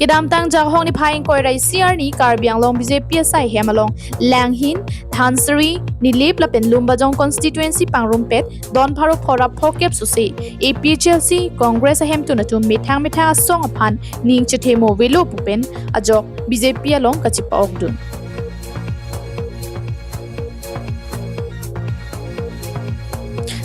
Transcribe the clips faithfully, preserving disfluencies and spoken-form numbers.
Kedamtang Jakhong niphai ingkoi ra isi arni Karbi Anglong B J P asai hem along Langhin, Dhansiri, Nilip lapen Lumbajong constituency pangrumpet don pharo phora phokep sose A P H L C Congress ahemtun atum methang methang asong aphan ning chethemo velo pu pen ajok B J P along kachepa-okdun.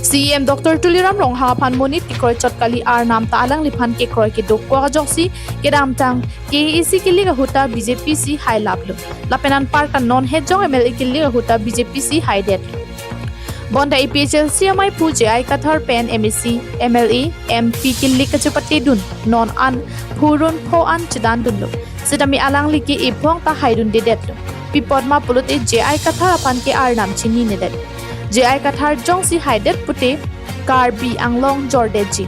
C E M Doctor Tuliram Ronghang aphan monit kekroi chot kali, arnam ta alangliphan kekroi kedo kwak ajoksi kedamtang K A A C kilik ahut ta B J P si hailaplo. Lapen anparta non hejong M L A kilik ahut ta B J P si haidetlo. Bonta A P H L C amei pu J I Kathar pen M A C, M L A, M P kilik kachepatedun non an phurun pho an chedandunlo. Sitame alangli ke ephong ta haidundedetlo. Pi apot ma pulote J I Kathar aphan ke arnam chininedet. J I Kathar jongsi haidet pute Karbi Anglong jordetji.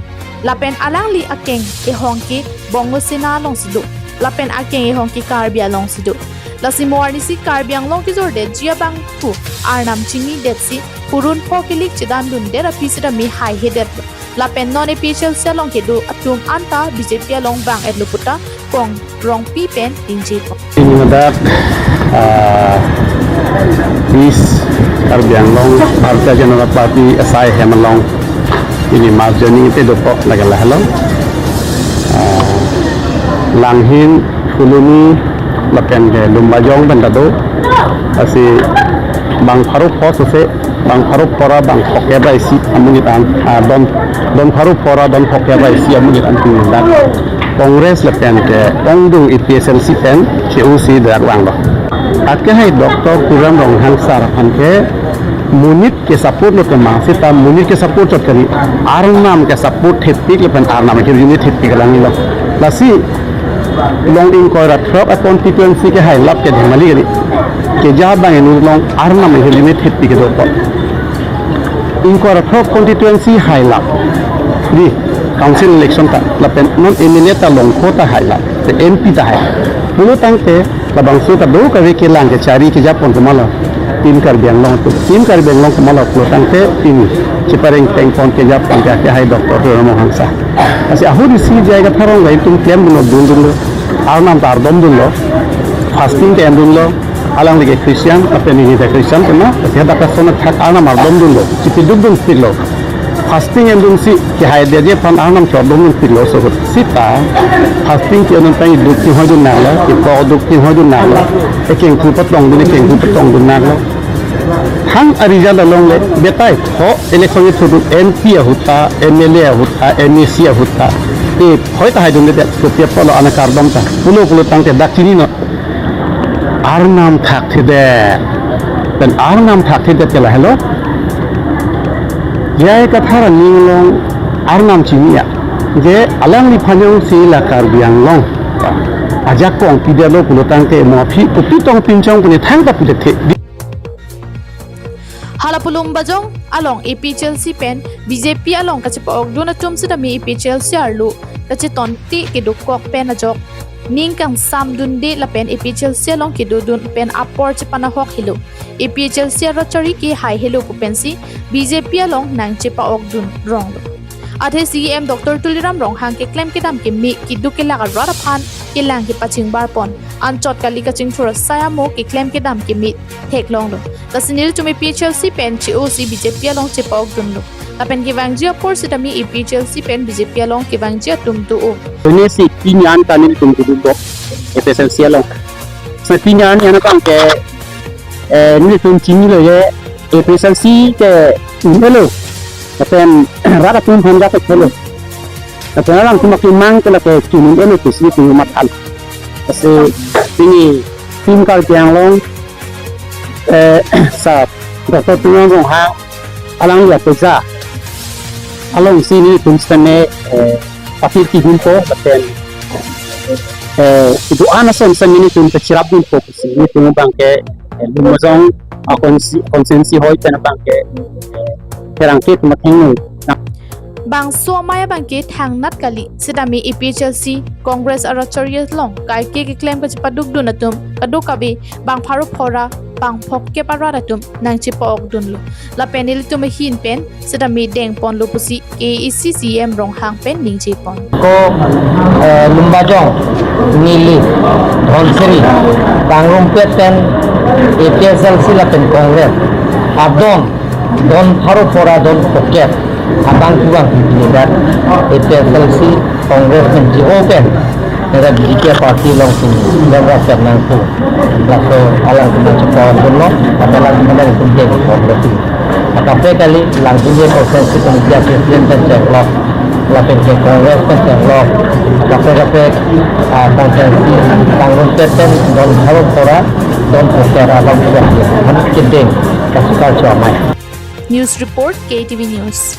Lapen alangli akeng ehong ke Bongo Sena alongsi do. Lapen akeng ehong ke Karbi alongsi do. Lasi mo arnisi Karbi Anglong kejordetji abang pu arnam chinidetsi phurun pho kilik chedandundet aphi sitame haihedetlo. Lapen non A P H L C along kedo atum anta B J P along vang-etlo puta Kong Rongpi pen ningjepo. Pini ladak, ah, East Karbi Anglong Bharatiya Janata Party asai hem along pini mass joining ite dopo lake lahelo. Ah, Langhin, Phuloni lapen ke Lumbajong pen ta do. Lasi bang pharo pho sose, bang pharo phora, bang phokep ra isi amonit an, ah, don, don pharo phora, don phokep ra isi amonit an pini dak Congress lapen ke ongdung A P H L C pen che-osi dak vanglo. Atke hai Doctor Tuliram Ronghang sir aphan ke monit ke support lo kemang seta monit ke support chot kali, arnam ke support thepik lapen arnam ahirjume thepik alanglilo. Lasi long ingkoi ra throk a constituency ke hailap ke dhemali kali. Keja abang inut along arnam ahirjume thepik kedo apot. Ingkoi ra throk constituency hailap. Di council election ta lapen non M L A ta longkho ta hailap, te M P ta hailap. Pulo tangte labangso kadokave kelang kechari kejapon komatlo, Team Karbi Anglong atum. Team Karbi Anglong komatlo pulo tangte pini chepareng pengpon kejapon ke, ke hai Doctor Tuliram Ronghang sir. Lasi ahut isi J I Kathar along latum klemdunlo, dundunlo. Arnam ta ardomdunlo. Fasting ta endunlo. Alangli ke Christian, lapen neli ta Christian tema. Lasi hadak ason athak arnam ardomdunlo. Chipidukdunpiklo. Fasting endunsi kehaidetji aphan arnam chordom nung pilo so ahut. Seta fasting ke-endun pen iduk kinghoidun nanglo, ipok duk kinghoidun nanglo, ekengphu patongdun, ekengphu patongdun nanglo. Thang a-result along le, betai pho election ithudun M P ahut ta, M L A ahut ta, M A C ahut ta. E, hoi ta haidundedet, kopi apotlo ana kardom ta. Pulo pulo tangte dak chininon. Arnam thakthedet. Pen arnam thakthedet ke lahelo. J I Kathar aning along arnam chini-a. Je alangliphan jongsi la Karbi Anglong ajakong pidetlo pulo tangte mo aphi kopi tong pinchong pune thangta pudethe. Hala pu Lumbajong along A P H L C pen B J P along kachepa-okdun atum sitame A P H L C arlo kachetonte kedokok pen ajok ning kangsamdunde lapen A P H L C along kedodun pen apor chepanahok helo. A P H L C arat chari ke hai helo pu pensi B J P along nangchepa-okdun ronglo. Athe C E M Doctor Tuliram Ronghang keklem kedam keme keduk kelak arat aphan kelang kepachingbarpon anchot kali kachingthur asai amo keklem kedam keme theklonglo. Lasi nelitum A P H L C pen che-osi B J P along chepa-okdunlo. Lapen kevangji apor sitame A P H L C pen B J P along kevangji atum do-o. Pini si pini an ta nelitum keduk A P H L C along. Si pini an an abang ke, eh, nelitum chinilo je A P H L C ke un-elo. Lapen rat atum aphan jak kethelo. Lapen alangtum akemang ke lake chun un-elo pusi nelitum mathalo. Lasi pini Team Karbi Anglong, eh, sir Doctor Tuliram Ronghang alangli apuja alongsi nelitum sitame, eh, appeal kihumpo lapen, eh, idu ana som sitame nelitum kachirapdunpo pusi nelitum abang ke, eh, Lumbajong, ah, consti-, constituency hoi pen abang ke, eh, pherangke atum athengno. Bangso amei abangke thangnat kali, sitame A P H L C Congress arat chari along kaike keklem kachepadukdun atum kadokave bang pharo phora bang phokep arat atum nangchepa-okdunlo. Lapen ilitum ahin pen sitame dengponlo pusi K A A C C E M Ronghang pen ningjepon. Ko, eh, Lumbajong, Nilip, Dhansiri, Kangrumpet pen A P H L C lapen Congress adon, don pharo phora don phokep abang kubang pilihan A P H L C Congress pen jiho pen nega B J P party along tum lemra sep nangpo. Laso alangtum nangchepa-okdunlo, lapen alangtum nangtum dengponlo. Kaprek kali Langpinje Constituency Committee a President pen chenglok, lapen ke Congress pen chenglok, kaprek kaprek, ah, constituency Kangrumpet pen don pharo phora don phokep abang kubang han kedeng kasukar cho amei. News report, K T V News.